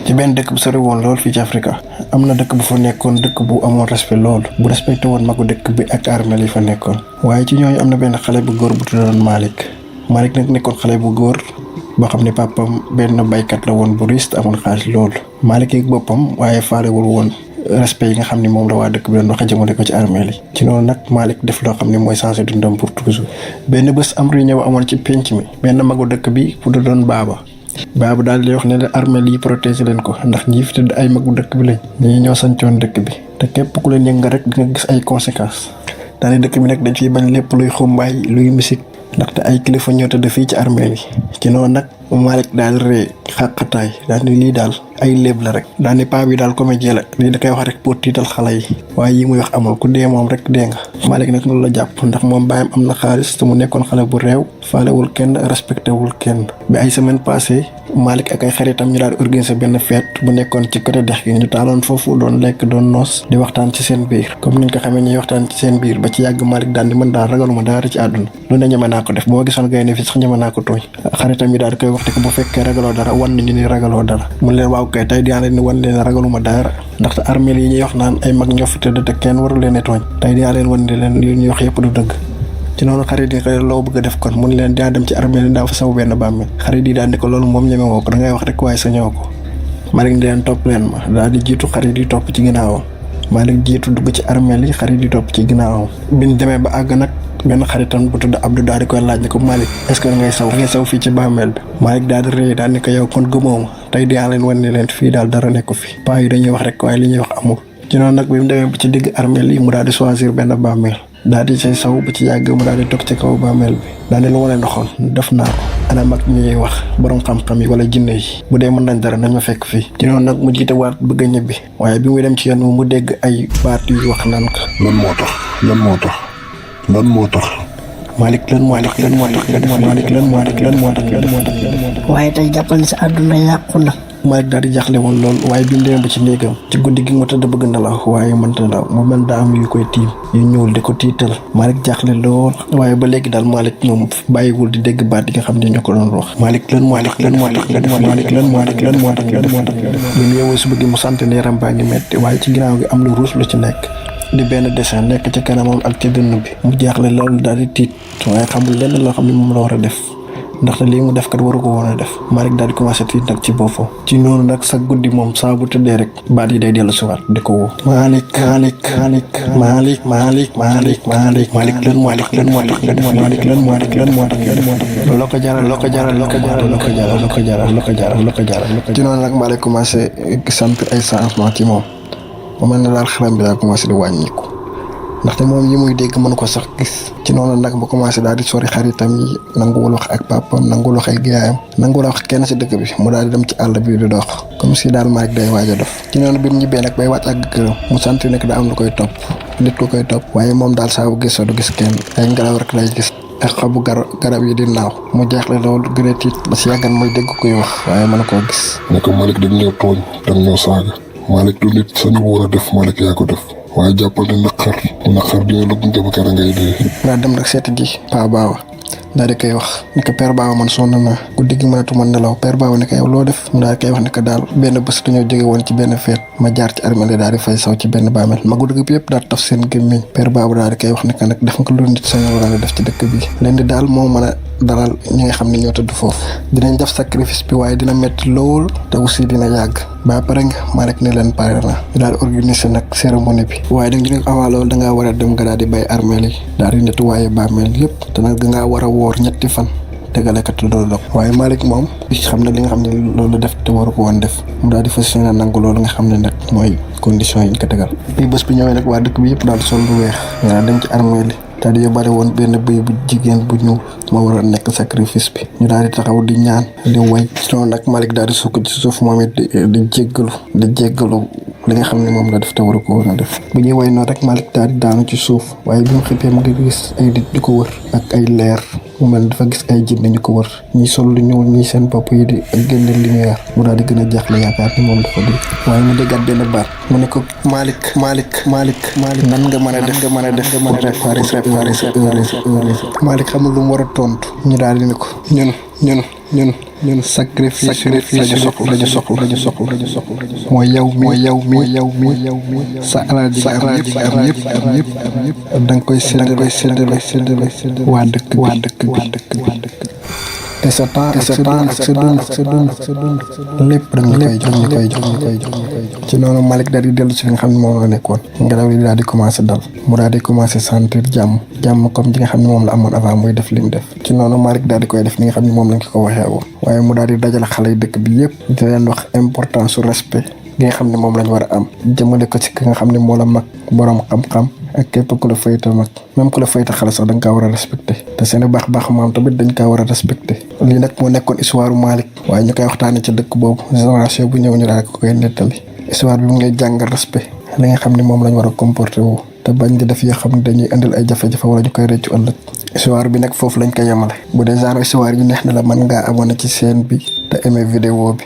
ci benn dëkk bu sori woon lool fii ci Afrika am na dëkk bu fa nekkoon dëkk bu amoon respect lool bu respecté woon magu dëkk bi ak armeel yi fa nekkoon waaye ci ñooñu am na benn xale bu góor bu tuddoon Malick nag nekkoon xale bu góor boo xam ne papam benn baykat la woon bu riche amoon xaalis loolu Malick ak boppam waaye faalewul woon respect yi nga xam ne moom la waa dëkk bi doon wax jëmale ko ci armeel yi ci noonu nag Malick def loo xam ne mooy changé dundam pour toujours benn bés am réunion amoon ci penc mi benn magu dëkk bi bu doon baaba daal di wax ne la armeel yi protéger leen ko ndax ñi fi tëdd ay magu dëkk bi lañ ñii ñoo sancoon dëkk bi te képp ku leen yëngal rek di nga gis ay conséquences daane dëkk bi nag dañ ciy bañ lépp luy xumbaay luy musique ndaxte ay kilifa ñoo tëdd fii ci armeel yi ci noonu nag Malick daal ree xàqataay daal ni lii daal ay léeb la rek daal ni paa bi daal comédien la lii da koy wax rek pour tiital xale yi waaye yi muy wax amul ku dee moom rek dee nga Malick nag loolu la jàpp ndax moom baayam am na xaalis te mu nekkoon xale bu réew faalewul kenn respecté wul kenn bi ay semaine passée Malick ak ay xaritam ñu daal di organiser benn fête bu nekkoon ci côté dex gi ñu taaloon foofu doon lekk doon noos di waxtaan ci seen biir comme niñ ko xamee ñuy waxtaan ci seen biir ba ci yàgg Malick daal di mën daal ragaluma dara ci àdduna lu ne ñeme naa ko def boo gisoon gaynde fi sax ñeme naa ko tooñ xaritam yi daal di koy waxte ko bu fekkee ragaloo dara wan nañu ni ragaloo dara mun leen waaw kay tey dinaa leen ni wan leen ragaluma dara ndaxte armeel yi ñuy wax naan ay mag ñoo fi tëdd te kenn waru leen tooñ tey dinaa leen wan ni leen li ñuy wax yëpp du dëgg ci noonu xarit yi xëy loo bëgg a def kon mun leen dinaa dem ci armeel yi daa fa saw benn bàmmeel xarit yi daal di ko loolu moom ñeme woo ko dangay wax rek waaye sa ñëw ko Malick di leen topp leen ma daal di jiitu xarit yi topp ci ginnaawam Malick jiitu dugg ci armeel yi xarit yi topp ci ginnaawam biñ demee ba àgg nag benn xaritam bu tudd Abdou daal di koy laaj ne ko Malick est-ce que ngay saw fii ci bàmmeel bi Malick daal di rëy daal ni ko yow kon gëmoo ma tey dinaa leen wan ne leen fii daal dara nekku fi paa yi dañuy wax rek waaye li ñuy wax amul ci noonu nag bi mu demee ba ci digg armeel yi mu daal di choisir benn bàmmeel daal di say saw ba ci yàgg mu daal di toog ci kaw bàmmeel bi daal di lu ma leen doxoon def naa ko ana mag ñuy wax borom xam-xam yi wala jinne yi bu dee mën nañ dara nañ ma fekk fii ci noonu nag mu jiite waat bëgg a ñibbi waaye bi muy dem ci yoon mu dégg ay baat yu wax naan ko lan moo tax Malick lan moo tax waaye tey jàppal ne sa àdduna yàqu na Malick daal di jaaxle woon lool waaye bi mu demee ba ci néegam ci guddi gi mu tëdd bëgg na la waaye mënta nelaw mu mel daa am yu koy tiim yu ñuul di ko tiital Malick jaaxle lool waaye ba léegi daal Malick moom bàyyiwul di dégg baat yi nga xam ne ñoo ko doon wax Malick lan moo tax bi mu yeewoo suba gi mu sant ne yaram baa ngi metti waaye ci ginnaaw gi am lu ruus lu ci nekk di benn dessin nekk ci kanamam ak ci dënn bi mu jaaxle loolu daal di tiit waaye xamul lenn loo xam ne moom la war a def ndaxte lii mu def kat waru ko woon a def Malick daal di commencé tiit nag ci boppam ci noonu nag sa guddi moom saa bu tëddee rek baat yi day dellu si waat di ko woo Malick lan moo tax loo ko jaral ci noonu nag Malick commencé sant ay changement ci moom mu mel ne daal xelam bi daal commencé di wàññiku ndaxte moom yi muy dégg mënu ko sax gis ci noonu nag mu commencé daal di sori xaritam yi nanguwul wax ak papam nanguwul wax ak yaayam nanguwul wax kenn si dëkk bi mu daal di dem ci àll bi di dox comme si daal Malick day waaj a dof ci noonu bi mu ñibbee nag bay wàcc ak këram mu sant nekk daa am lu koy topp nit ku koy topp waaye moom daal saa bu gisoo du gis kenn ay ngelaw rek lay gis ak xobu garab yi di naaw mu jaaxle loolu gën a tiit ba si yàggan muy dégg kuy wax waaye mën koo gis ne ko Malick dañ ñoo tooñ dañ ñoo saaga Malick du nit sañu war a def Malick yaa ko def waaye jàppal ne naqar di nga lëgg ba kera ngay dee nga dem rek seeti ji Paa Baawa daal di koy wax ni ko Père Baawa man sonn naa guddi gi mënatuma nelaw Père Baawa ni ko yow loo def mu daal di koy wax ni ko daal benn bés dañoo jóge woon ci benn feet ma jaar ci armeel daal di fay saw ci benn bàmmeel ma guddi gi yëpp daal taf seen gémmiñ Père Baawa daal di koy wax ni ko nag def nga lu nit sañu war a def ci dëkk bi leen di daal moo mën a dalal ñi nga xam ne ñoo tëdd foofu dinañ def sacrifice bi waaye dina métti lool te aussi dina yàgg ba pare nga Malick ne leen pare na ñu daal organiser nag cérémonie bi waaye da nga avant loolu dangaa war a dem nga daal di bay armeel yi daal di nettoyer bàmmeel yëpp te nag dangaa war a woor ñetti fan tegalekat loolu dog waaye Malick moom xam ne li nga xam ne loolu def te waru ko woon def mu daal di fas yéene nangu loolu nga xam ne nag mooy condition yi ñu ko tegal bi bés bi ñëwee nag waa dëkk bi yëpp daal sol lu weex nga daal dem ci armeel yi daal di yóbbaale woon benn bëy bu jigéen bu ñuul moo war a nekk sacrifice bi ñu daal di taxaw di ñaan di way ci noonu nag Malick daal di sukk ci suuf moom it di jéggalu li nga xam ne moom la def te waru ko woon a def bu ñuy way noonu rek Malick daal di daanu ci suuf waaye bi mu xippee mu ngi gis ay nit di ko wër ak ay leer mu mel dafa gis ay jinne ñu ko wër ñi sol lu ñuul ñi seen bopp yi di génne lumière mu daal di gën a jaaxle yaakaar ni moom dafa di waaye mu déggaat benn baat mu ne ko Malick nan nga mën a def pour réparer sa heure Malick xamul lu mu war a tontu ñu daal di ne ko ñun sacrifice lañu soxla mooy yow mi sa alal ji nga am yëpp da nga koy séddale waa dëkk bi te sa temps ak sa dund lépp dañu koy jox ci noonu Malick daal di dellu si li nga xam ne moom la nekkoon ngelaw li daal di commencé dal mu daal di commencé sentir jàmm comme ji nga xam ne moom la amoon avant muy def li mu def ci noonu Malick daal di koy def li nga xam ne moom lañ ko waxee woon waaye mu daal di dajale xale yi dëkk bi yëpp di leen wax importance su respect gi nga xam ne moom lañ war a am jëmale ko ci ki nga xam ne moo la mag boroom xam-xam ak képp ku la fayta mag même ku la fayta xale sax da nga kaa war a respecté te seen baax maam tamit dañ kaa war a respecté lii nag moo nekkoon histoire Malick waaye ñu koy waxtaanee ca dëkk boobu génération bu ñëw ñu daal ko koy nettali histoire bi mu ngay jàngal respect li nga xam ne moom lañ war a comporté woo te bañ di def yoo xam ne dañuy indil ay jafe-jafe wala ñu koy rëccu ëllëg histoire bi nag foofu lañ koy yemale bu dee genre histoire yi neex na la mën ngaa abonné ci chaîne bi te aimé vidéo bi